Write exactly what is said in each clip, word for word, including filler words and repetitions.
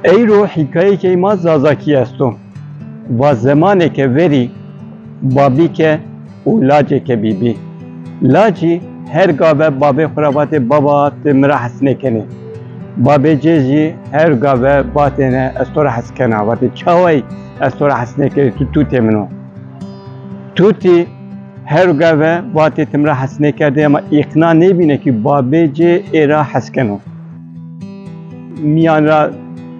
Eyro hîkayeyeke ma zazakî esto. Va zemaneke verî babîke û laceke bîbî. Lacî her gave babê xwe re vatê, "Baba, tu min re hes nekenê." Babê cê jî her gave vatêne, "Ez to re hes kena." Vatê, "Çawayî ez to re hes nekenê, tu tûtê min o." Tûtî her gave vatê, "Tu min re hes nekerdê", ema îqna nêbîne kî babê cê ê re hes keno. Miyan re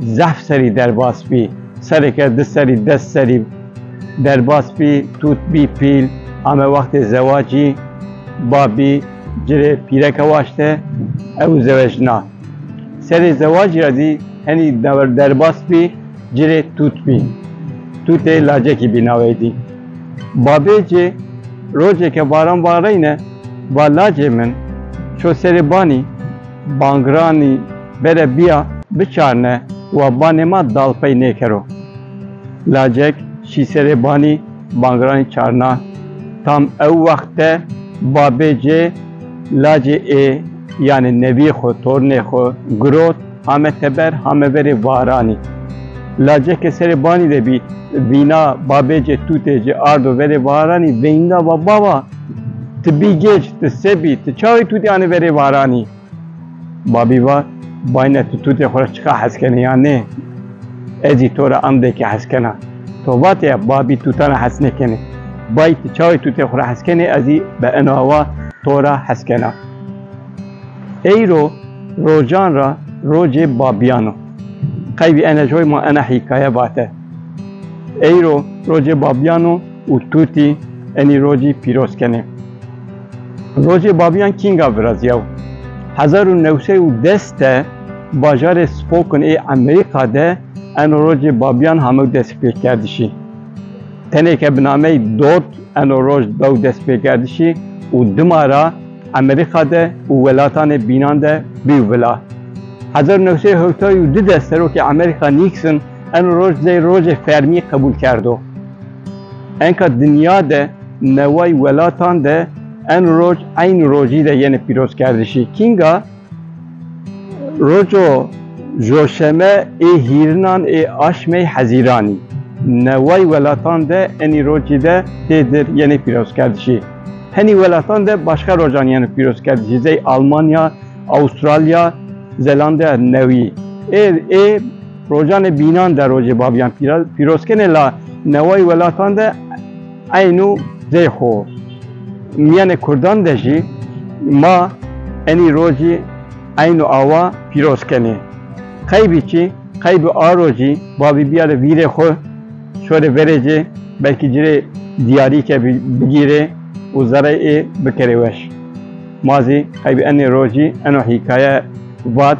zehf serî derbas bî. Sereke, du serî, des serî derbas bî, tût bî pîl, ame wextê zewacî, babî cirê pîreke waşte, ew zewecna. Serê zewacî re zî henî der-, derbas bî, cirê tût bî. Tûtê lacekî bî navê dî. Babê cê rojeke baran bareyne, va, "Lacê min, ço serê banî, bangiranî bere biya biçarne, wa banê ma dalpey nêkero." Lacek şî serê banî, bangiranî çarna. Tam ew wext de babê cê lacê ê, yanî nevî xwe, tornê xwe girot, hame teber, hame verê varanî. Laceke serê banî de bî, vîna babê cê, tûtê cê ardo verê varanî, vêynda va, "Baba, tu bî gêj, tu se bî, tu çawê tûtê anî verê varanî?" Babî va, "Bayne, tu tûtê xwe re çiqa hes kenê ya nê? Ez jî to re endekê hes kena." To vatê ya babî tûtan re hes nekenê. Bay, tu çawê tûtê xwe re hes kenê, ez jî be eno awa to re hes kena. Eyro rojan re rojê babiyan o. Qeybî ene joy ma ene hîkaye vate. Eyro rojê babiyan o û tûtî enî rojî pîroz kenê. Rojê babiyan kînga viraziyaw? Hezar û new sey û des de bajarê Spokane ê Amerîka de eno rojê babiyan hamew destpêkerdişî. Tenêke bi nameyî Dot eno roj daw destpêkerdişî û dima ra Amerîka de û welatanê bînan de bî vila. Hezar û new sey û hewtay û du de serokê Amerîka Nixon eno roj zey rojê fermî qebûl kerdo. Enka dinya de neway welatan de en roj eynî rojî de yene pîrozkerdişî. Kînga? Rojo joşeme ê hîrinan ê aşmey Hezîranî. Neway welatan de enî rojî de têdir yene pîrozkerdişî. Henî welatan de başqa rojan yene pîrozkerdişî. Zey Almanya, Avustralya, Zelanda Newî. Ê, ê rojanê bînan de rojê babiyan pîra-, pîroz kenê, la neway welatan de eynû zey xo. Miyanê Kurdan de jî ma enî rojî eynû awa pîroz kenê. Qeybî çi? Qeybî a rojî babî biyare vîrê xo, şorê verê cê, belkî cirê diyarîke bi-, bigîrê û zerey ê bikerê weş. Ma zî qeybî enê rojî eno hîkaye vat.